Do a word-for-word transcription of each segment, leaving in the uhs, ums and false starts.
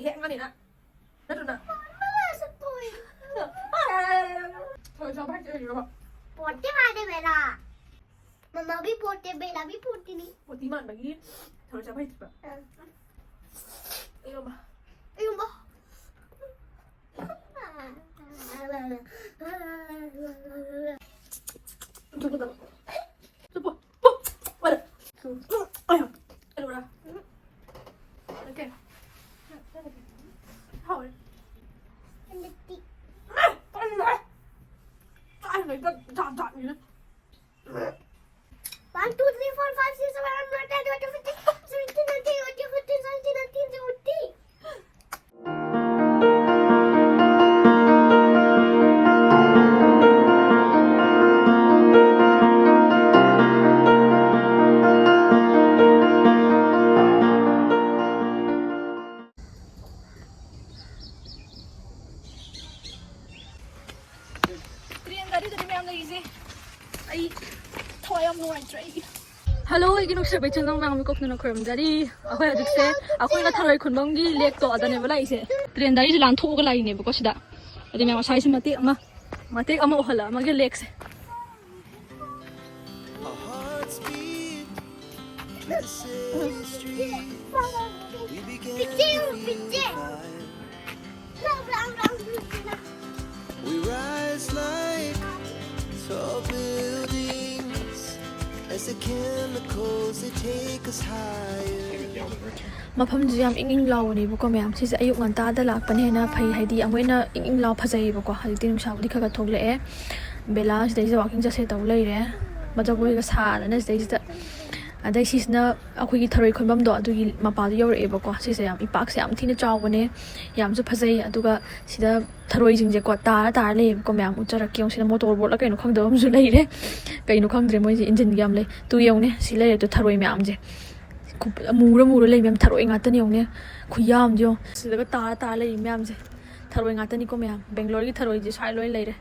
ꯍꯦꯛ ꯉꯅꯤꯅ ꯅꯠꯇ꯭ꯔꯅ ꯊꯣꯏ ꯆꯥꯕ ꯍꯩꯇ꯭ꯔꯤꯔꯕ? ꯄꯣꯠꯇꯦ ꯃꯥꯗꯦ ꯕꯦꯂꯥ꯫ ꯃꯃꯥꯕꯤ ꯄꯣꯠꯇꯦ, ꯕꯦꯂꯥꯕꯤ ꯄꯣꯠꯇꯤꯅꯤ꯫ ꯄꯣꯠꯇꯤ ꯃꯥꯟꯕꯒꯤ ꯊꯣꯏ ꯆꯥꯕ ꯍꯩꯇ꯭ꯔꯤꯕ? ꯑꯌꯣꯃ꯫ ꯑꯌꯨꯝꯕ꯫ ꯆꯨꯞꯄꯗ꯫ ꯆꯨꯞꯄꯣ꯫ ꯄꯣ꯫ ꯋꯥꯔꯦ꯫ ꯑꯌꯣ꯫ ꯑꯂꯨꯔꯥ꯫ Okay. ꯍꯥꯎꯔꯦ꯫ ꯍꯟꯗꯛꯇꯤ꯫ ꯑꯥ! ꯀꯔꯤꯅꯣ? ꯆꯥꯔꯤꯉꯩꯗ ꯖꯥꯠ ꯖꯥꯠꯅꯤꯅ꯫ One, two, three, four, five, six, seven, eight, nine, ten, eleven, twelve, thirteen, fourteen, fifteen, sixteen, seventeen, eighteen, nineteen, twenty, twenty-one, twenty-two, twenty-three. Train ꯒꯥꯔꯤꯗꯅꯤ ꯃꯌꯥꯝ ꯂꯩꯔꯤꯁꯦ꯫ ꯑꯩ ꯊꯋꯥꯏ ꯌꯥꯝ ꯅꯨꯡꯉꯥꯏꯇ꯭ꯔꯦ ꯑꯩ꯫ ꯍꯜꯂꯣ, ꯑꯩꯒꯤ ꯅꯨꯡꯁꯤꯕ ꯏꯆꯤꯜ ꯏꯅꯥꯎ ꯃꯌꯥꯝ ꯀꯣꯛꯇꯨꯅ ꯈꯨꯔꯨꯝꯖꯔꯤ꯫ ꯑꯩꯈꯣꯏ ꯍꯧꯖꯤꯛꯁꯦ ꯑꯩꯈꯣꯏꯅ ꯊꯔꯣꯏ ꯈꯨꯟꯐꯝꯒꯤ ꯂꯦꯛꯇꯣ ꯑꯗꯅꯦꯕ ꯂꯥꯛꯏꯁꯦ꯫ ꯇ꯭ꯔꯦꯟ ꯒꯥꯔꯤꯁꯦ ꯂꯥꯟꯊꯣꯛꯑꯒ ꯂꯥꯛꯏꯅꯦꯕꯀꯣ ꯁꯤꯗ꯫ ꯑꯗꯨ ꯃꯌꯥꯝ ꯉꯁꯥꯏꯁꯦ ꯃꯇꯦꯛ ꯑꯃ ꯃꯇꯦꯛ ꯑꯃ ꯎꯍꯜꯂꯛꯑꯝꯃꯒꯦ ꯂꯦꯛꯁꯦ꯫ Our hearts beat to the city streets. We begin Picture, to feel picture. fire. Round, round, round, round. We rise like tall buildings as the chemicals they take us higher. ꯃꯐꯝꯁꯦ ꯌꯥꯝ ꯏꯪ ꯏꯪ ꯂꯥꯎꯕꯅꯦꯕꯀꯣ ꯃꯌꯥꯝ꯫ ꯁꯤꯁꯦ ꯑꯌꯨꯛ ꯉꯟꯇꯥꯗ ꯂꯥꯛꯄꯅ ꯍꯦꯟꯅ ꯐꯩ, ꯍꯥꯏꯗꯤ ꯑꯃꯨꯛ ꯍꯦꯟꯅ ꯏꯪ ꯏꯪ ꯂꯥꯎ ꯐꯖꯩꯌꯦꯕꯀꯣ꯫ ꯍꯧꯖꯤꯛꯇꯤ ꯅꯨꯡꯁꯥꯕꯨꯗꯤ ꯈꯔ ꯈꯔ ꯊꯣꯛꯂꯛꯑꯦ꯫ ꯕꯦꯂꯥ ꯁꯤꯗꯩꯁꯤꯗ walking ꯆꯠꯁꯦ ꯇꯧ ꯂꯩꯔꯦ, ꯃꯖꯒꯣꯏꯒ ꯁꯥꯗꯅ ꯁꯤꯗꯩꯁꯤꯗ꯫ ꯑꯗꯩ ꯁꯤꯁꯤꯅ ꯑꯩꯈꯣꯏꯒꯤ ꯊꯔꯣꯏ ꯈꯨꯟꯐꯝꯗꯣ ꯑꯗꯨꯒꯤ ꯃꯄꯥꯗꯣ ꯌꯧꯔꯛꯑꯦꯕꯀꯣ꯫ ꯁꯤꯁꯦ ꯌꯥꯝ, ꯏꯄꯥꯛꯁꯦ ꯌꯥꯝ ꯊꯤꯅ ꯆꯥꯎꯕꯅꯦ, ꯌꯥꯝꯁꯨ ꯐꯖꯩ꯫ ꯑꯗꯨꯒ ꯁꯤꯗ ꯊꯔꯣꯏꯁꯤꯡꯁꯦꯀꯣ ꯇꯥꯔ ꯇꯥꯔ ꯂꯩꯌꯦꯕꯀꯣ ꯃꯌꯥꯝ꯫ ꯎꯠꯆꯔꯛꯀꯦ ꯌꯦꯡꯉꯨ꯫ ꯁꯤꯗ motor boat ꯂ ꯀꯩꯅꯣ ꯈꯪꯗꯕ ꯑꯃꯁꯨ ꯂꯩꯔꯦ, ꯀꯩꯅꯣ ꯈꯪꯗ꯭ꯔꯦ, ꯃꯣꯏꯁꯦ engine ꯒ ꯌꯥꯝ ꯂꯩ꯫ ꯇꯨ ꯌꯦꯡꯉꯨꯅꯦ, ꯁꯤ ꯂꯩꯔꯦ ꯇꯨ ꯊꯔꯣꯏ ꯃꯌꯥꯝꯁꯦ꯫ ꯈꯨ-, ꯃꯨꯔ ꯃꯨꯔ ꯂꯩ ꯃꯌꯥꯝ, ꯊꯔꯣꯏ ꯉꯥꯛꯇꯅꯤ ꯌꯦꯡꯉꯨꯅꯦ꯫ ꯈꯨꯌꯥꯝꯗꯤ ꯌꯦꯡꯉꯨ꯫ ꯁꯤꯗꯒ ꯇꯥꯔ ꯇꯥꯔ ꯂꯩꯔꯤ ꯃꯌꯥꯝꯁꯦ ꯊꯔꯣꯏ ꯉꯥꯛꯇꯅꯤꯀꯣ ꯃꯌꯥꯝ꯫ ꯕꯦꯡꯒ꯭ꯂꯣꯔꯒꯤ ꯊꯔꯣꯏꯁꯦ ꯁ꯭ꯋꯥꯏ ꯂꯣꯏ ꯂꯩꯔꯦ꯫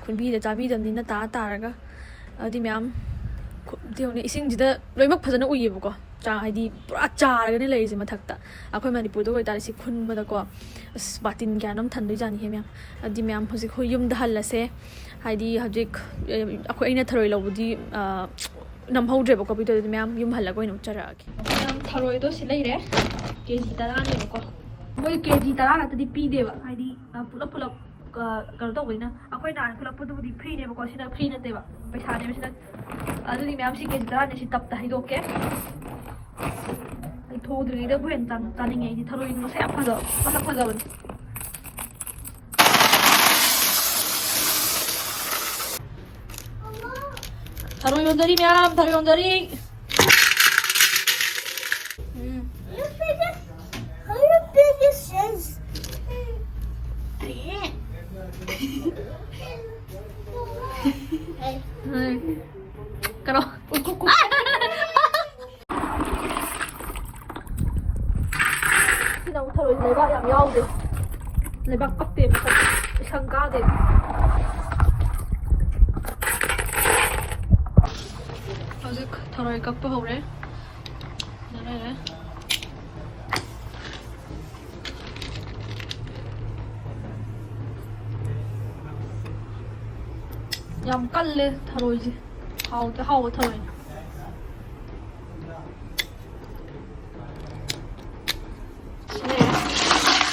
ꯈꯨꯟꯕꯤꯗ ꯆꯥꯕꯤꯗꯕꯅꯤꯅ ꯇꯥꯔ ꯇꯥꯔꯒ꯫ ꯑꯗꯨꯗꯤ ꯃꯌꯥꯝ ꯈꯨ-, ꯌꯦꯡꯉꯨꯅꯦ, ꯏꯁꯤꯡꯁꯤꯗ ꯂꯣꯏꯅꯃꯛ ꯐꯖꯅ ꯎꯏꯌꯦꯕꯀꯣ꯫ ꯆꯥ-, ꯍꯥꯏꯗꯤ ꯄꯨꯔꯥ ꯆꯥꯔꯒꯅꯦ ꯂꯩꯔꯤꯁꯦ ꯃꯊꯛꯇ꯫ ꯑꯩꯈꯣꯏ ꯃꯅꯤꯄꯨꯔꯗ ꯑꯣꯏꯇꯥꯔꯗꯤ ꯁꯤ ꯈꯨꯟꯕꯗꯀꯣ, ꯑꯁ, ꯕꯥꯇꯤꯟ ꯀꯌꯥꯅꯣꯝ ꯊꯟꯗꯣꯏꯖꯥꯠꯅꯤꯍꯦ ꯃꯌꯥꯝ꯫ ꯑꯗꯨꯗꯤ ꯃꯌꯥꯝ ꯍꯧꯖꯤꯛ ꯑꯩꯈꯣꯏ ꯌꯨꯝꯗ ꯍꯜꯂꯁꯦ꯫ ꯍꯥꯏꯗꯤ ꯍꯧꯖꯤꯛ, ꯑꯦ, ꯑꯩꯈꯣꯏ, ꯑꯩꯅ ꯊꯔꯣꯏ ꯂꯧꯕꯗꯤ, ꯑ, ꯅꯝꯍꯧꯗ꯭ꯔꯦꯕꯀꯣ ꯚꯤꯗꯤꯑꯣꯗꯨꯗꯤ꯫ ꯃꯌꯥꯝ ꯌꯨꯝ ꯍꯜꯂꯒ ꯑꯣꯏꯅ ꯎꯠꯆꯔꯛꯑꯒꯦ꯫ ꯃꯌꯥꯝ ꯊꯔꯣꯏꯗꯣ ꯁꯤ ꯂꯩꯔꯦ꯫ ꯀꯦ ꯖꯤ ꯇꯔꯥꯅꯦꯕꯀꯣ꯫ ꯃꯣꯏ ꯀꯦ ꯖꯤ ꯇꯔꯥ ꯉꯥꯛꯇꯗꯤ ꯄꯤꯗꯦꯕ꯫ ꯍꯥꯏꯗꯤ, ꯑ, ꯄꯨꯂꯞ ꯄꯨꯂꯞ, ꯑ, ꯀꯩꯅꯣ ꯇꯧꯕꯅꯤꯅ꯫ ꯑꯩꯈꯣꯏ ꯅꯍꯥꯟ ꯈꯨꯂꯛꯄꯗꯨꯕꯨꯗꯤ ꯐ꯭ꯔꯤꯅꯦꯕꯀꯣ꯫ ꯁꯤꯅ ꯐ꯭ꯔꯤ ꯅꯠꯇꯦꯕ꯫ ꯄꯩꯁꯥꯅꯦꯕ ꯁꯤꯅ꯫ ꯑꯗꯨꯗꯤ ꯃꯌꯥꯝ ꯁꯤ ꯀꯦ ꯖꯤ ꯇꯔꯥꯅꯦ꯫ ꯁꯤ ꯇꯞꯇ ꯍꯩꯗꯣꯛꯀꯦ꯫ ꯑꯩ ꯊꯣꯡꯗ꯭ꯔꯤꯉꯩꯗꯕꯨ ꯍꯦꯟꯅ ꯆꯥ-, ꯆꯥꯅꯤꯡꯉꯦ ꯑꯩꯗꯤ꯫ ꯊꯔꯣꯏ ꯃꯁꯛ ꯌꯥꯝ ꯐꯖꯕ, ꯃꯁꯛ ꯐꯖꯕꯅꯤ꯫ ꯊꯔꯣꯏ ꯌꯣꯟꯖꯔꯤ ꯃꯌꯥꯝ, ꯊꯔꯣꯏ ꯌꯣꯟꯖꯔꯤ꯫ ꯎꯝ꯫ How big is this? ꯎꯝ꯫ ꯀꯩꯅꯣ? ꯁꯤꯅ ꯑꯃꯨꯛ ꯊꯔꯣꯏꯁꯦ ꯂꯩꯕꯥꯛ ꯌꯥꯝ ꯌꯥꯎꯗꯦ꯫ ꯂꯩꯕꯥꯛ ꯄꯛꯇꯦ, ꯃꯊꯛ ꯏꯁꯪ ꯀꯥꯗꯦ꯫ ꯍꯧꯖꯤꯛ ꯊꯔꯣꯏ ꯀꯛꯄ ꯍꯧꯔꯦ꯫ ꯁꯤꯗ ꯂꯩꯔꯦ꯫ ꯌꯥꯝ ꯀꯜꯂꯦ ꯊꯔꯣꯏꯁꯦ꯫ ꯍꯥꯎꯗꯤ ꯍꯥꯎꯕ ꯊꯔꯣꯏꯅꯤ꯫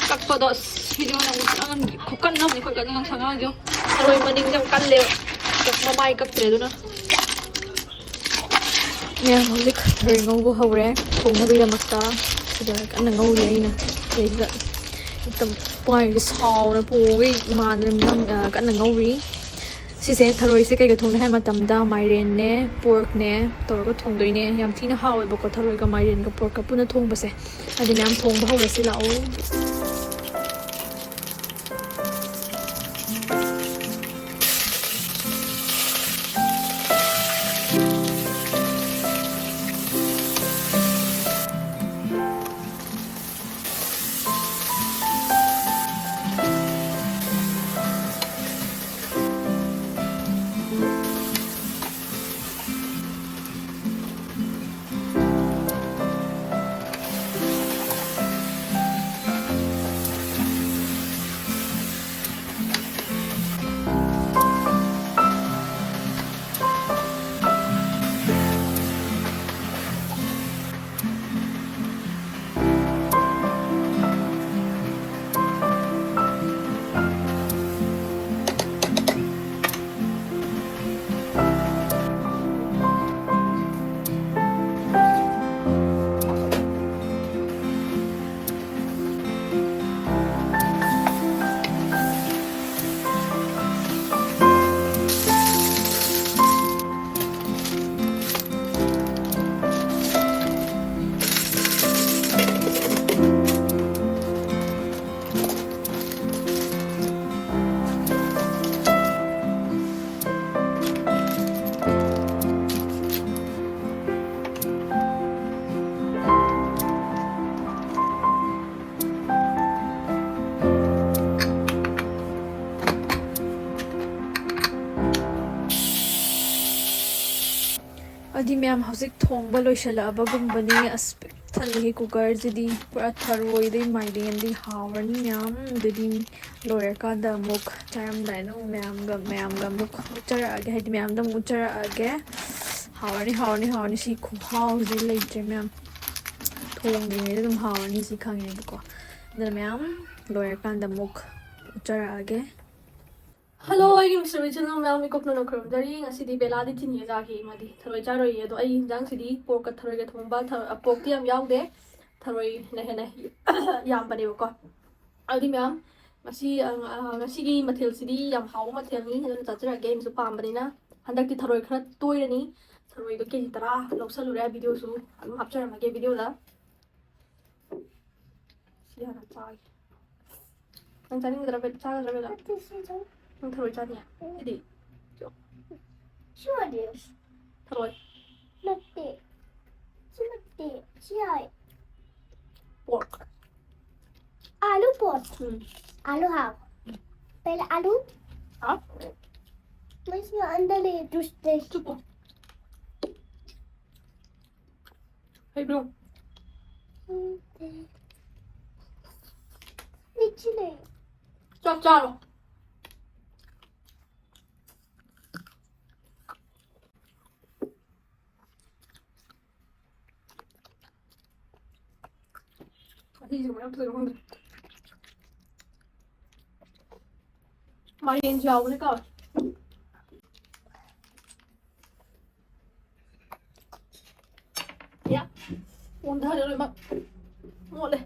ꯀꯛꯄꯗꯣ ꯑꯁ, ꯚꯤꯗꯤꯑꯣ ꯅꯝꯕ ꯈꯨꯀꯟ ꯑꯃꯅꯤ ꯑꯩꯈꯣꯏ ꯀꯛꯅ ꯉꯥꯡꯁꯪ ꯉꯥꯡꯁꯦ꯫ ꯊꯔꯣꯏ ꯃꯅꯤꯡꯁꯦ ꯌꯥꯝ ꯀꯜꯂꯦꯕ꯫ ꯃꯃꯥꯏ ꯀꯛꯇ꯭ꯔꯦ ꯑꯗꯨꯅ꯫ ꯃꯌꯥꯝ ꯍꯧꯖꯤꯛ ꯊꯔꯣꯏ ꯉꯧꯕ ꯍꯧꯔꯦ ꯊꯣꯡꯅꯕꯒꯤꯗꯃꯛꯇ꯫ ꯁꯤꯗ ꯀꯟꯅ ꯉꯧꯔꯤ ꯑꯩꯅ꯫ ꯁꯤꯗꯩꯁꯤꯗ ꯍꯦꯛꯇ ꯄꯥꯏꯁꯦ ꯁꯥꯎꯅ ꯄꯨꯕꯒꯤ ꯏꯃꯥꯟꯅꯕꯤ ꯅꯝ-, ꯑ, ꯀꯟꯅ ꯉꯧꯔꯤ꯫ ꯁꯤꯁꯦ ꯊꯔꯣꯏꯁꯦ ꯀꯩꯒ ꯊꯣꯡꯅꯤ ꯍꯥꯏ ꯃꯇꯝꯗ ꯃꯥꯏꯔꯦꯟꯅꯦ, ꯄꯣꯔꯛꯅꯦ ꯇꯧꯔꯒ ꯊꯣꯡꯗꯣꯏꯅꯦ꯫ ꯌꯥꯝ ꯊꯤꯅ ꯍꯥꯎꯋꯦꯕꯀꯣ ꯊꯔꯣꯏꯒ ꯃꯥꯏꯔꯦꯟꯒ ꯄꯣꯔꯛꯀ ꯄꯨꯟꯅ ꯊꯣꯡꯕꯁꯦ꯫ ꯑꯗꯨ ꯃꯌꯥꯝ ꯊꯣꯡꯕ ꯍꯧꯔꯁꯤ ꯂꯥꯛꯑꯣ꯫ ꯁꯤ ꯃꯌꯥꯝ ꯍꯧꯖꯤꯛ ꯊꯣꯡꯕ ꯂꯣꯏꯁꯤꯜꯂꯛꯑꯕꯒꯨꯝꯕꯅꯤ꯫ ꯑꯁ, ꯄꯤꯛ ꯊꯜꯂꯤ ꯀꯨꯀꯔꯁꯤꯗꯤ꯫ ꯄꯨꯔꯥ ꯊꯔꯣꯏꯗꯩ ꯃꯥꯏꯔꯦꯟꯗꯤ ꯍꯥꯎꯔꯅꯤ ꯃꯌꯥꯝ꯫ ꯑꯗꯨꯗꯤ ꯂꯣꯏꯔꯀꯥꯟꯗ ꯑꯃꯨꯛ ꯆꯥꯔꯝꯗꯥꯏꯗ ꯑꯃꯨꯛ ꯃꯌꯥꯝꯒ, ꯃꯌꯥꯝꯒ ꯑꯃꯨꯛ ꯎꯠꯆꯔꯛꯑꯒꯦ, ꯍꯥꯏꯗꯤ ꯃꯌꯥꯝꯗ ꯑꯃꯨꯛ ꯎꯠꯆꯔꯛꯑꯒꯦ꯫ ꯍꯥꯎꯔꯅꯤ, ꯍꯥꯎꯔꯅꯤ, ꯍꯥꯎꯔꯅꯤ꯫ ꯁꯤ ꯈꯨꯍꯥꯎꯁꯤ ꯂꯩꯇ꯭ꯔꯦ ꯃꯌꯥꯝ꯫ ꯊꯣꯡꯗ꯭ꯔꯤꯉꯩꯗ ꯑꯗꯨꯝ ꯍꯥꯎꯔꯅꯤ ꯁꯤ ꯈꯪꯉꯦꯕꯀꯣ꯫ ꯑꯗꯨꯅ ꯃꯌꯥꯝ ꯂꯣꯏꯔꯀꯥꯟꯗ ꯑꯃꯨꯛ ꯎꯠꯆꯔꯛꯑꯒꯦ꯫ ꯍꯜꯂꯣ, ꯑꯩꯒꯤ ꯃꯤꯁꯇꯔ ꯃꯤꯆꯦꯜ ꯃꯌꯥꯝ ꯏꯀꯣꯛꯅꯅ ꯈꯨꯔꯨꯝꯖꯔꯤ꯫ ꯉꯁꯤꯗꯤ ꯕꯦꯂꯥꯗꯤ ꯊꯤꯟꯅꯤꯡꯉꯦ ꯆꯥꯈꯤ꯫ ꯃꯥꯗꯤ ꯊꯔꯣꯏ ꯆꯥꯔꯣꯏꯌꯦ꯫ ꯑꯗꯣ ꯑꯩꯒꯤ ꯍꯤꯟꯖꯥꯡꯁꯤꯗꯤ ꯄꯣꯔꯛꯀ ꯊꯔꯣꯏꯒ ꯊꯣꯡꯕ, ꯊ-, ꯄꯣꯔꯛꯇꯤ ꯌꯥꯝ ꯌꯥꯎꯗꯦ, ꯊꯔꯣꯏꯅ ꯍꯦꯟꯅ ꯌꯥꯝꯕꯅꯦꯕꯀꯣ꯫ ꯑꯗꯨꯗꯤ ꯃꯌꯥꯝ, ꯉꯁꯤ, ꯑ, ꯉ-, ꯑ, ꯉꯁꯤꯒꯤ ꯃꯊꯦꯜꯁꯤꯗꯤ ꯌꯥꯝ ꯍꯥꯎꯕ ꯃꯊꯦꯜꯅꯤ, ꯑꯗꯨꯅ ꯆꯥꯖꯔꯛꯑꯒꯦ꯫ ꯑꯩꯅꯁꯨ ꯄꯥꯝꯕꯅꯤꯅ꯫ ꯍꯟꯗꯛꯇꯤ ꯊꯔꯣꯏ ꯈꯔ ꯇꯣꯏꯔꯅꯤ꯫ ꯊꯔꯣꯏꯗꯣ ꯀꯦ ꯖꯤ ꯇꯔꯥ ꯂꯧꯁꯜꯂꯨꯔꯦ꯫ ꯚꯤꯗꯤꯑꯣꯁꯨ ꯑꯗꯨꯝ ꯍꯥꯞꯆꯔꯝꯃꯒꯦ ꯚꯤꯗꯤꯑꯣꯗ꯫ ꯁꯤ ꯍꯥꯟꯅ ꯆꯥꯒꯦ꯫ ꯅꯪ ꯆꯥꯅꯤꯡꯒꯗ꯭ꯔꯥ, ꯕꯦ-, ꯆꯥꯒꯗ꯭ꯔꯥ, ꯕꯦꯂꯥ? ꯅꯠꯇꯦ, ꯁꯤ ꯆꯥꯅꯤꯡ-, ꯅꯪ ꯊꯔꯣꯏ ꯆꯥꯅꯤꯌꯦ? ꯎꯝ꯫ ꯑꯩꯗꯤ? ꯁꯤ ꯑꯣꯏꯗꯤ? ꯊꯔꯣꯏ꯫ ꯅꯠꯇꯦ꯫ ꯁꯤ ꯅꯠꯇꯦ꯫ ꯁꯤ ꯍꯥꯏ꯫ Pork. आलू पोर्क। ꯎꯝ꯫ आलू हाँ। पहले आलू। हाँ। मैं इसमें अंदर ले जूस दे। चुप हो। ꯍꯩꯕ꯭ꯔꯣ? ꯆꯥꯛ ꯆꯥꯔꯣ꯫ ꯑꯁꯤꯁꯦ ꯀꯃꯥꯏꯅ ꯇꯧꯗꯣꯏꯅꯣ ꯈꯪꯗꯦ꯫ ꯃꯥꯏꯔꯦꯟꯁꯨ ꯌꯥꯎꯕꯅꯦ ꯀꯥꯎꯔꯦ꯫ ꯌꯥ, ꯑꯣꯟꯊꯔꯦ ꯂꯣꯏꯅꯃꯛ꯫ ꯃꯣꯠꯂꯦ꯫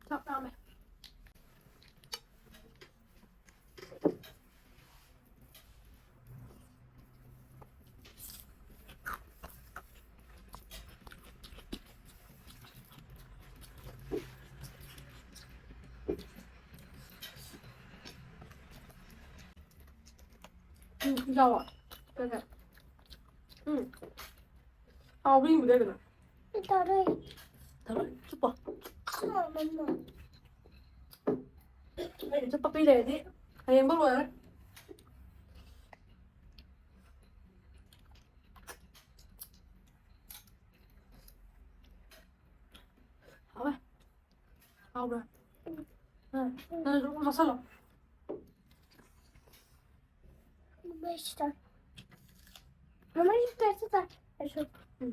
ꯆꯥꯛ ꯂꯥꯝꯃꯦ꯫ ꯎꯝ, ꯌꯥꯎꯋꯣ꯫ ꯀꯩꯅꯣ? ꯎꯝ꯫ ꯍꯥꯎꯕ ꯌꯦꯡꯕꯗ ꯀꯩꯅꯣ? ꯇꯧꯔꯣꯏ꯫ ꯇꯧꯔꯣꯏ꯫ ꯆꯨꯞꯄꯣ꯫ ꯍꯥꯎꯃꯟꯕ꯫ ꯑꯩꯅ ꯆꯠꯄ ꯄꯤ ꯂꯩꯔꯗꯤ ꯍꯌꯦꯡꯕꯧ ꯂꯣꯏꯔꯦ꯫ ꯍꯥꯎꯋꯦ꯫ ꯍꯥꯎꯕ꯭ꯔꯥ? ꯎꯝ꯫ ꯅꯪ, ꯅꯪꯁꯨ ꯃꯁꯥꯂꯣ꯫ ꯃꯃꯩ ꯁꯤꯗ꯫ ꯃꯃꯩ ꯁꯤꯗ ꯁꯤꯗ꯫ ꯑꯩꯁꯨ꯫ ꯎꯝ꯫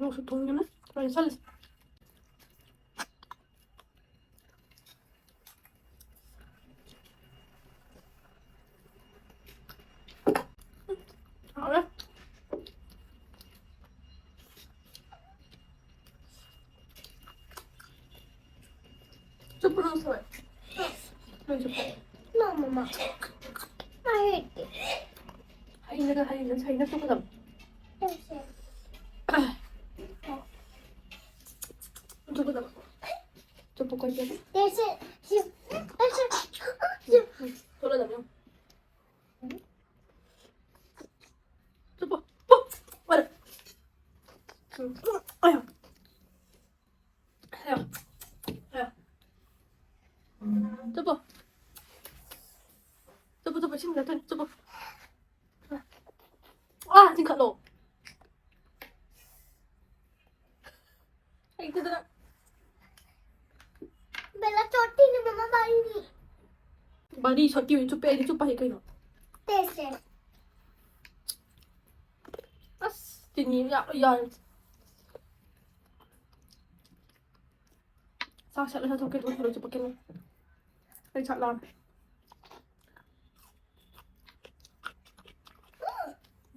ꯂꯣꯛꯁꯨ ꯊꯨꯡꯗꯅ ꯂꯣꯏ ꯆꯠꯂꯤꯁꯦ꯫ ꯍꯥꯎꯔꯦ꯫ ꯆꯨꯞꯄ꯭ꯔꯣ ꯊꯣꯏ? ꯅꯣꯏ ꯆꯨꯞꯄ꯭ꯔꯣ? No, mama. I hate it. ꯍꯩꯅꯒ ꯍꯩꯅ ꯍꯩꯅ ꯆꯨꯞꯀꯗꯕ꯫ Yes, yes. ꯆꯨꯞꯀꯗꯕ꯫ ꯆꯨꯞꯄꯨ ꯀꯣꯏ ꯆꯨꯞꯄꯨ꯫ Yes, yes. ꯊꯣꯛꯂꯛꯑꯗꯕꯅꯤ꯫ ꯆꯨꯞꯄꯣ꯫ ꯄꯣ꯫ ꯋꯥꯔꯦ꯫ ꯑꯌꯥ꯫ ꯑꯌꯥ꯫ ꯑꯌꯥ꯫ ꯆꯨꯞꯄꯣ꯫ ꯆꯨꯞꯄꯣ, ꯆꯨꯞꯄꯣ, ꯏꯁꯤꯡ ꯅꯠꯇꯦ, ꯆꯨꯞꯄꯣ꯫ ꯑꯥ, ꯆꯤꯡꯈꯠꯂꯣ꯫ ꯍꯩꯇꯗꯅ꯫ ꯕꯦꯂꯥ ꯆꯣꯠꯇꯤꯅꯦ ꯃꯃꯥ ꯕꯥꯔꯤꯅꯤ꯫ ꯕꯥꯔꯤ ꯁꯣꯠꯇꯤ ꯑꯣꯏꯅ ꯆꯨꯞꯄꯦ, ꯑꯩꯗꯤ ꯆꯨꯞꯄ ꯍꯩ ꯀꯩꯅꯣ꯫ ꯇꯦꯁꯦ꯫ ꯑꯁ, ꯆꯤꯅꯤ ꯌꯥꯝ ꯌꯥꯔꯦ꯫ ꯆꯥꯛ ꯁꯠꯂ ꯆꯥꯊꯣꯛꯀꯦ, ꯑꯗꯨꯒ ꯊꯔꯣꯏ ꯆꯨꯞꯄꯛꯀꯦ꯫ ꯑꯩ ꯆꯥꯛ ꯂꯥꯝꯃꯦ꯫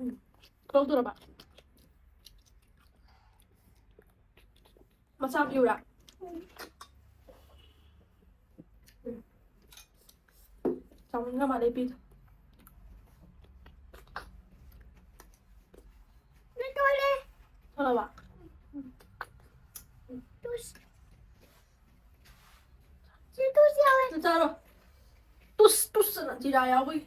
ꯎꯝ꯫ ꯀꯧꯗꯧꯔꯕ? ꯃꯆꯥ ꯄꯤꯌꯨꯔꯥ? ꯎꯝ꯫ ꯆꯥꯎꯃꯟꯈ꯭ꯔ ꯃꯥꯜꯂꯦ ꯄꯤꯗꯣ꯫ ꯅꯪ ꯇꯣꯜꯂꯦ꯫ ꯊꯣꯛꯂꯕ? ꯇꯨꯁ꯫ ꯁꯤ ꯇꯨꯁ ꯌꯥꯎꯋꯦ꯫ ꯆꯥꯔꯣ꯫ ꯖꯤꯔꯥ ꯌꯥꯎꯕꯒꯤ꯫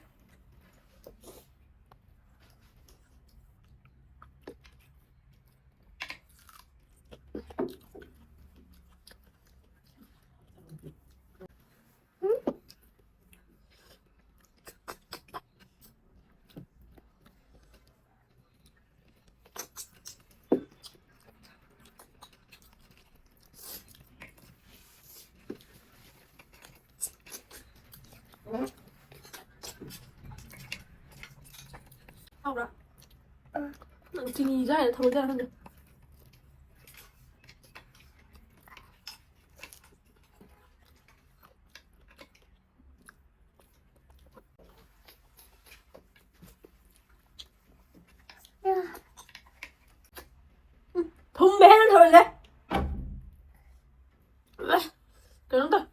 ꯍꯥꯎꯕ꯭ꯔꯥ? ꯅꯪ ꯆꯤꯅꯤ ꯆꯥꯏꯔ ꯊꯝꯃꯣꯏꯗ꯭ꯔꯥ ꯈꯪꯗꯦ꯫ ꯎꯝ, ꯊꯨꯝꯕ ꯍꯦꯟꯅ ꯊꯧꯔꯁꯦ꯫ ꯀꯩꯅꯣꯝ ꯇꯧ꯫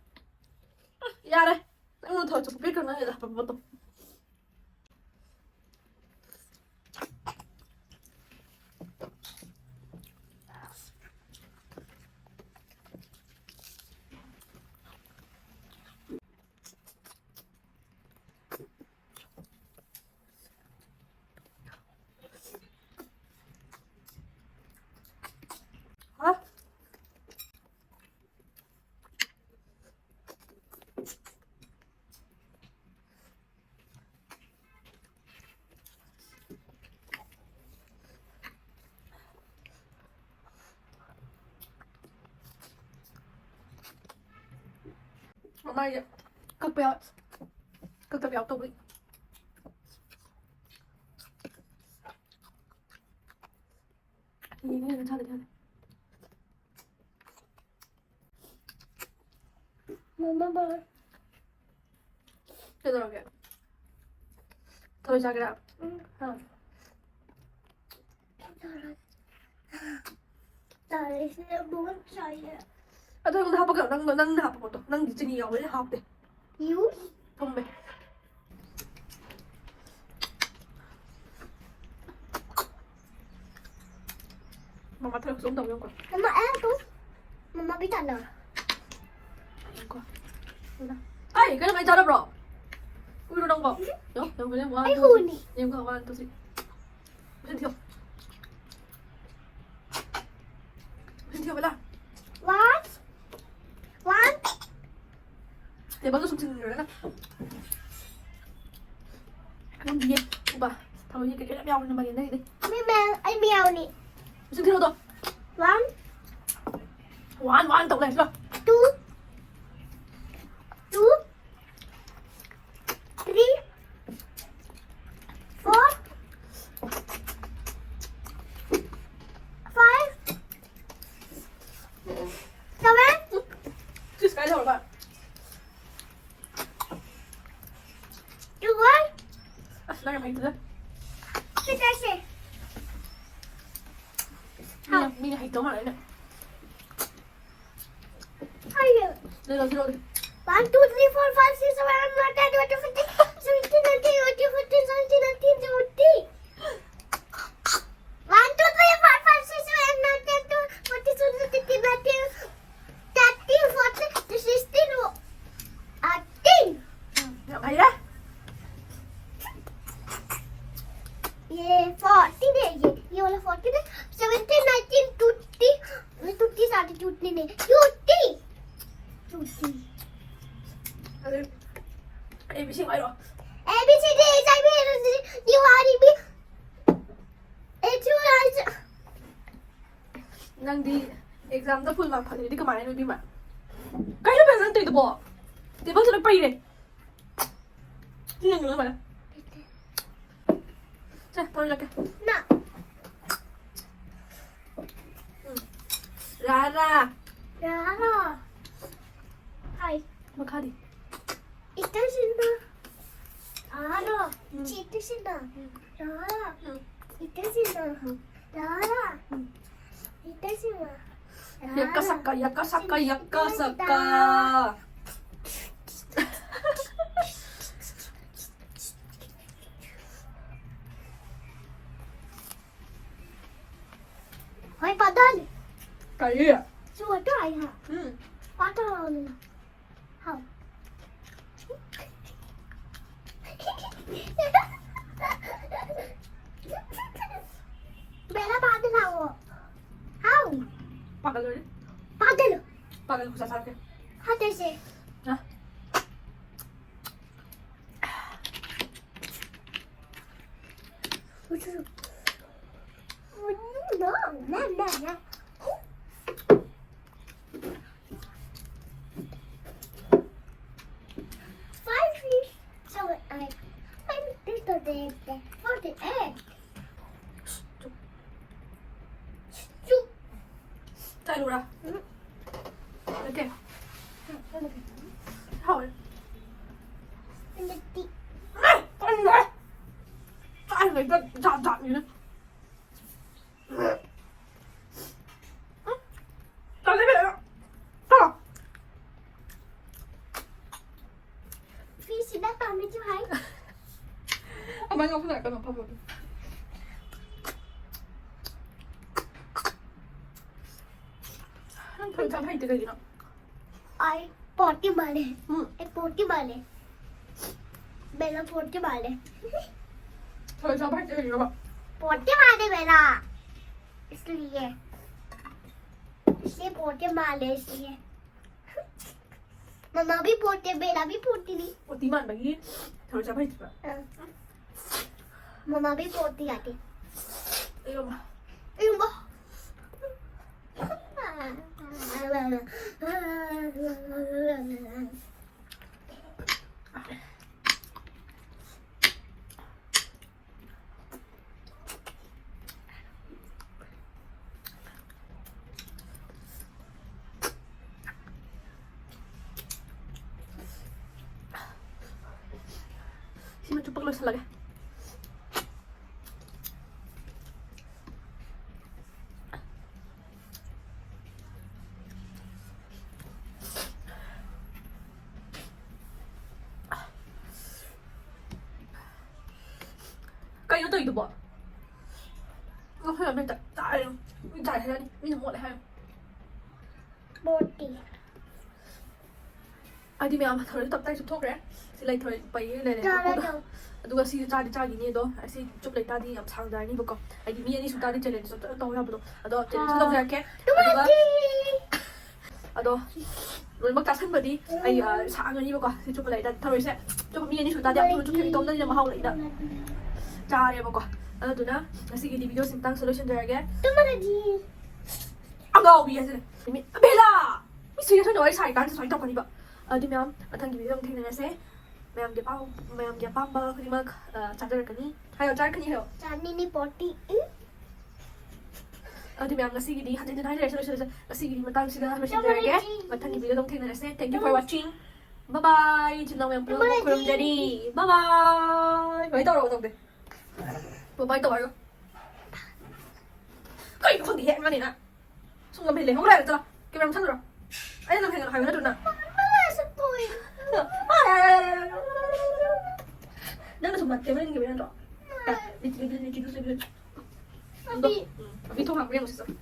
ꯌꯥꯔꯦ꯫ ꯅꯪꯅ ꯊꯧ ꯆꯨꯞꯄꯤ ꯀꯩꯅꯣ ꯍꯦꯟꯅ ꯍꯥꯞꯄꯛꯄꯗꯣ꯫ ꯍꯥ? ꯃꯃꯥꯏꯁꯦ ꯀꯛꯄ ꯌꯥꯎ-, ꯀꯛꯇꯕ ꯌꯥꯎ ꯇꯧꯕꯩ꯫ ꯌꯦꯡꯉꯦ, ꯌꯦꯡꯉꯦ, ꯊꯥꯗꯦ, ꯊꯥꯗꯦ꯫ ꯃꯃꯥ ꯕꯥꯏ꯫ ꯀꯩꯗꯧꯔꯒꯦ? ꯊꯔꯣꯏ ꯆꯥꯒꯦꯔꯥ? ꯎꯝ꯫ ꯍꯥ꯫ ꯆꯥꯔꯦ꯫ ꯆꯥꯔꯦ, ꯁꯤꯅ ꯃꯍꯨꯠ ꯆꯥꯏꯌꯦ꯫ ꯑꯗꯣ ꯑꯩꯉꯣꯟꯗ ꯍꯥꯞꯄꯒ ꯅꯪ, ꯅꯪꯅ ꯍꯥꯞꯄ ꯄꯣꯠꯇꯣ꯫ ꯅꯪꯗꯤ ꯆꯤꯅꯤ ꯌꯥꯎꯕꯅꯤꯅ ꯍꯥꯞꯇꯦ꯫ ꯌꯨ꯫ ꯊꯨꯝꯃꯦ꯫ ꯃꯃꯥ ꯊꯕꯛꯁꯨ ꯑꯗꯨꯝ ꯇꯧꯕꯤꯌꯨꯀꯣ꯫ ꯃꯃꯥ, ꯑꯩ ꯑꯗꯨꯝ ꯃꯃꯥ ꯕꯤꯇꯥꯅ꯫ ꯉꯥꯏꯈꯣ꯫ ꯑꯩ ꯀꯩꯅꯣ ꯀꯩ ꯆꯥꯔꯕ꯭ꯔꯣ? ꯎꯏꯔꯣ ꯅꯪꯕꯣ? ꯌꯦꯡꯉꯣ, ꯌꯦꯡꯉꯣ, ꯌꯦꯡꯉꯣ, one, ꯑꯩ two, three. ꯍꯨꯅꯤ꯫ ꯌꯦꯡꯉꯣ, one, two, three. ꯃꯁꯤꯟ ꯊꯤꯌꯣ꯫ ꯃꯁꯤꯟ ꯊꯤꯌꯣ, ꯕꯦꯂꯥ꯫ One, one, Table ꯗꯣ ꯁꯨꯝ ꯆꯤꯡꯈ꯭ꯔꯒ꯫ ꯅꯪꯗꯤꯌꯦ, ꯎꯕ꯫ ꯊꯔꯣꯏꯁꯦ ꯀꯩꯀꯩ ꯌꯥꯝ ꯌꯥꯎꯕꯅꯦ ꯃꯥꯏꯔꯦꯟꯗꯒꯤꯗꯤ꯫ ꯃꯤ ꯃꯌꯥꯝ, ꯑꯩ ꯃꯌꯥꯝꯅꯤ꯫ ꯃꯁꯤꯟ ꯊꯤꯌꯣꯗꯣ꯫ One, One, one ꯇꯧ ꯂꯩꯔꯁꯤꯔꯣ? Two, two, three, four, five, seven, ꯁꯤꯁ ꯀꯥꯏ ꯂꯩꯍꯧꯔꯕ? twelve, ꯑꯁ, ꯅꯪ ꯌꯥꯝ ꯍꯩꯇꯦꯗ꯫ ꯁꯤꯗꯁꯦ꯫ ꯃꯤꯅ, ꯃꯤꯅ ꯍꯩꯇꯧ ꯃꯥꯜꯂꯦ ꯑꯩꯅ꯫ ꯍꯥꯏꯌꯨ꯫ ꯂꯩꯔꯣ, ꯂꯩꯔꯣ, ꯂꯩꯔꯣ꯫ One, two, three, four, five, six, seven, eight, nine, ten, eleven, twelve, thirteen, fourteen, fifteen, sixteen, seventeen, eighteen, nineteen, twenty. One, two, three, four, five, six, seven, eight, nine, ten, twelve, thirteen, fourteen, fifteen, sixteen, seventeen, eighteen, nineteen, thirteen, fourteen, sixteen, eighteen. ꯌꯥꯝ ꯍꯩꯔꯦ꯫ ये fourteen है, ये, ये वाला fourteen है। Seventeen, nineteen, twenty, twenty सारे टूटने नहीं, ट्वेंटी, ट्वेंटी। ꯑꯗꯨ ꯑꯦ ꯕꯤ ꯁꯤ ꯍꯥꯏꯔꯣ꯫ A B C D, H I V, U R E B, H U I. ꯅꯪꯗꯤ ꯑꯦꯛꯖꯥꯝꯗ ꯐꯨꯜ ꯃꯥꯔꯛ ꯐꯪꯉꯗꯤ ꯀꯃꯥꯏꯅ ꯏꯕꯦꯝꯃ? ꯀꯩꯅꯣ ꯐꯖꯅ ꯇꯧꯔꯤꯗꯨꯕꯣ? ꯇꯦꯕꯜꯁꯤꯗ ꯄꯩꯔꯦ꯫ ꯁꯤ ꯌꯦꯡꯉꯨ ꯅꯪ ꯐꯖꯅ꯫ ꯁꯦ, ꯄꯣꯔꯛꯀꯦ꯫ ना। ꯔꯥꯔꯥ꯫ रारा। हाय। ꯃꯈꯥꯗꯤ꯫ इतना सुंदर। रारा। इतना सुंदर। रारा। इतना सुंदर। रारा। इतना सुंदर। ꯌꯥꯛꯀ ꯁꯛꯀ, ꯌꯥꯛꯀ ꯁꯛꯀ, ꯌꯥꯛꯀ ꯁꯛꯀ꯫ हाय, बादल। ꯀꯔꯤ? जो तो आया। ꯎꯝ꯫ बादल। हाँ। ꯄꯥꯒꯜ꯫ ꯄꯥꯒꯜ ꯈꯨꯠꯁꯥ ꯁꯥꯔꯛꯀꯦ꯫ ꯍꯥꯠꯇꯣꯏꯁꯦ꯫ ꯑ꯫ No, no, no, no. Five fish. So I, I'm little bit for the egg. Chuk. ꯆꯥꯏꯔꯨꯔꯥ? ꯎꯝ꯫ ꯅꯠꯇꯦ꯫ ꯍꯥꯎꯋꯦ꯫ ꯅꯠꯇꯦ꯫ ꯑꯩ ꯀꯜꯂꯦ꯫ ꯆꯥꯏꯔꯤꯉꯩꯗ ꯖꯥꯠ ꯖꯥꯠꯅꯤꯅ꯫ ꯎꯝ꯫ ꯇꯜꯂꯦ ꯏꯕꯦꯝꯃ꯫ ꯆꯥꯎ꯫ ꯐꯤꯁꯤꯗ ꯄꯥꯝꯃꯦꯁꯨ ꯍꯥꯏ꯫ ꯑꯃ ꯉꯥꯎꯁꯤꯜꯂꯛꯀꯅꯣ ꯐꯕꯗꯣ꯫ ꯅꯪ ꯊꯣꯏ ꯆꯥꯕ ꯍꯩꯇꯦ ꯀꯩꯒꯤꯅꯣ? ꯑꯩ ꯄꯣꯠꯇꯤ ꯃꯥꯜꯂꯦ꯫ ꯎꯝ꯫ ꯑꯩ ꯄꯣꯠꯇꯤ ꯃꯥꯜꯂꯦ꯫ ꯕꯦꯂꯥ ꯄꯣꯠꯇꯤ ꯃꯥꯜꯂꯦ꯫ ꯊꯣꯏ ꯆꯥꯕ ꯍꯩꯇꯦ ꯀꯩꯒꯤꯅꯣꯕ? ꯄꯣꯠꯇꯤ ꯃꯥꯜꯂꯦ ꯕꯦꯂꯥ꯫ इसलिए। इसलिए पोते माले इसलिए। मम्मा भी पोते, बेला भी पोती नहीं। पोती मान बगी, थोड़ा सा भाई चुका। हाँ। मम्मा भी पोती आती। अयो माँ। अयो माँ। ꯁꯤꯃ ꯆꯨꯞꯄꯒ ꯂꯣꯏꯁꯤꯜꯂꯒꯦ꯫ ꯀꯩꯅꯣ ꯇꯧꯔꯤꯗꯨꯕꯣ? ꯉꯁꯤ ꯑꯃ ꯍꯦꯛꯇ ꯆꯥꯔꯦ꯫ ꯃꯤ ꯆꯥꯔꯦ ꯍꯥꯏꯔꯛꯑꯅꯤ꯫ ꯃꯤꯅ ꯃꯣꯠꯂꯦ ꯍꯥꯏꯔꯦ꯫ ꯃꯣꯠꯇꯤ꯫ ꯍꯥꯏꯗꯤ ꯃꯌꯥꯝ ꯊꯔꯣꯏꯁꯨ ꯇꯞꯇꯥꯏ ꯆꯨꯞꯊꯣꯛꯈ꯭ꯔꯦ꯫ ꯁꯤ ꯂꯩ ꯊꯔꯣꯏ ꯄꯩ ꯂꯩꯔꯦ꯫ ꯑꯗꯨꯒ ꯁꯤꯁꯨ ꯆꯥꯗꯤ ꯆꯥꯈꯤꯅꯤ꯫ ꯑꯗꯣ ꯑꯁꯤ ꯆꯨꯞ ꯂꯩꯇꯥꯔꯗꯤ ꯌꯥꯝ ꯁꯥꯡꯗꯔꯅꯤꯕꯀꯣ꯫ ꯍꯥꯏꯗꯤ ꯃꯤ ꯑꯅꯤ ꯁꯨ ꯇꯥꯔꯗꯤ ꯆꯦꯂꯦꯟꯖ ꯇꯧ ꯌꯥꯕꯗꯣ꯫ ꯑꯗꯣ ꯆꯦꯂꯦꯟꯖꯁꯨ ꯇꯧꯖꯔꯛꯀꯦ꯫ ꯑꯗꯨꯒ ꯑꯗꯣ ꯂꯣꯏꯅꯃꯛ ꯆꯥꯁꯟꯕꯗꯤ ꯑꯩ, ꯑ, ꯁꯥꯡꯉꯅꯤꯕꯀꯣ꯫ ꯁꯤ ꯆꯨꯞꯄ ꯂꯩꯇꯥꯔꯗꯤ ꯊꯔꯣꯏꯁꯦ ꯆꯨꯞꯄ ꯃꯤ ꯑꯅꯤ ꯁꯨ ꯇꯥꯔꯗꯤ ꯌꯥꯝ ꯊꯨꯅ ꯆꯨꯞꯈꯤꯕ ꯏꯇꯣꯝꯗꯅꯤꯅ ꯃꯍꯥꯎ ꯂꯩꯅ ꯆꯥꯔꯦꯕꯀꯣ꯫ ꯑꯗꯨꯗꯨꯅ ꯉꯁꯤꯒꯤꯗꯤ ꯚꯤꯗꯤꯑꯣꯁꯤ ꯃꯇꯥꯡꯁꯤꯗ ꯂꯣꯏꯁꯤꯟꯖꯔꯒꯦ꯫ ꯑꯉꯥꯎꯕꯤ ꯍꯥꯏꯁꯤꯅꯦ꯫ ꯃꯤ-, ꯕꯦꯂꯥ! ꯃꯤ ꯁꯤꯔꯤꯌꯁ ꯑꯣꯏꯅ ꯋꯥꯔꯤ ꯁꯥꯔꯤꯀꯥꯟꯁꯤꯗ ꯁꯨꯃꯥꯏꯅ ꯇꯧꯀꯅꯤꯕ꯫ ꯑꯗꯨꯗꯤ ꯃꯌꯥꯝ ꯃꯊꯪꯒꯤ ꯚꯤꯗꯤꯑꯣ ꯑꯃꯨꯛ ꯊꯦꯡꯅꯔꯁꯦ꯫ ꯃꯌꯥꯝꯒꯤ ꯑꯄꯥꯝ-, ꯃꯌꯥꯝꯒꯤ ꯑꯄꯥꯝꯕ ꯈꯨꯗꯤꯡꯃꯛ, ꯑ, ꯆꯥꯖꯔꯛꯀꯅꯤ꯫ ꯍꯥꯏꯌꯣ, ꯆꯥꯔꯛꯀꯅꯤ ꯍꯥꯏꯌꯣ꯫ ꯆꯥꯅꯤꯅꯤ ꯄꯣꯇꯤ꯫ ꯎꯝ꯫ ꯑꯗꯨꯗꯤ ꯃꯌꯥꯝ ꯉꯁꯤꯒꯤꯗꯤ ꯍꯟꯖꯤꯟ ꯍꯟꯖꯤꯟ ꯍꯥꯏꯖꯔꯁꯨ ꯂꯣꯏꯁꯤꯜꯂꯁꯦ꯫ ꯉꯁꯤꯒꯤꯗꯤ ꯃꯇꯥꯡꯁꯤꯗ ꯂꯣꯏꯁꯤꯟꯖꯔꯒꯦ꯫ ꯇꯃꯔꯖꯤ꯫ ꯃꯊꯪꯒꯤ ꯚꯤꯗꯤꯑꯣꯗ ꯑꯃꯨꯛ ꯊꯦꯡꯅꯔꯁꯦ꯫ Thank you for watching. Bye bye. ꯏꯆꯤꯟ ꯏꯅꯥꯎ ꯃꯌꯥꯝ ꯄꯨꯝꯅꯃꯛ ꯇꯃꯔꯖꯤ꯫ ꯈꯨꯔꯨꯝꯖꯔꯤ꯫ Bye bye. ꯀꯃꯥꯏꯅ ꯇꯧꯔꯕ ꯇꯧꯗꯦ? Bye bye ꯇꯧ ꯍꯥꯏꯌꯣ꯫ ꯀꯩꯅꯣ ꯈꯪꯗꯦ, ꯍꯦꯛ ꯉꯥꯡꯅꯤꯅ꯫ ꯁꯨꯝ ꯂꯝꯍꯦꯜꯂꯦ꯫ ꯍꯧꯒꯠꯂꯣ ꯍꯥꯏꯔꯣ, ꯆꯠꯂꯣ꯫ ꯀꯦꯃꯦꯔꯥ ꯃꯨꯠꯊꯠꯂꯨꯔꯣ? ꯑꯩꯅ ꯂꯝꯍꯦꯜꯂꯦ ꯍꯥꯏꯕ ꯅꯠꯇ꯭ꯔꯣ ꯅꯪ? ꯅꯪꯅ ꯁꯨꯝ ꯀꯦꯃꯦꯔꯥ ꯌꯦꯡꯕ ꯅꯠꯇ꯭ꯔꯣ? Lychee, lychee, lychee, lychee, lychee. ꯑꯗꯣ, ꯎꯝ, ꯑꯕꯤ ꯊꯣꯡ ꯍꯥꯡꯕ ꯌꯦꯡꯉꯨꯁꯤ, ꯆꯠꯂꯣ꯫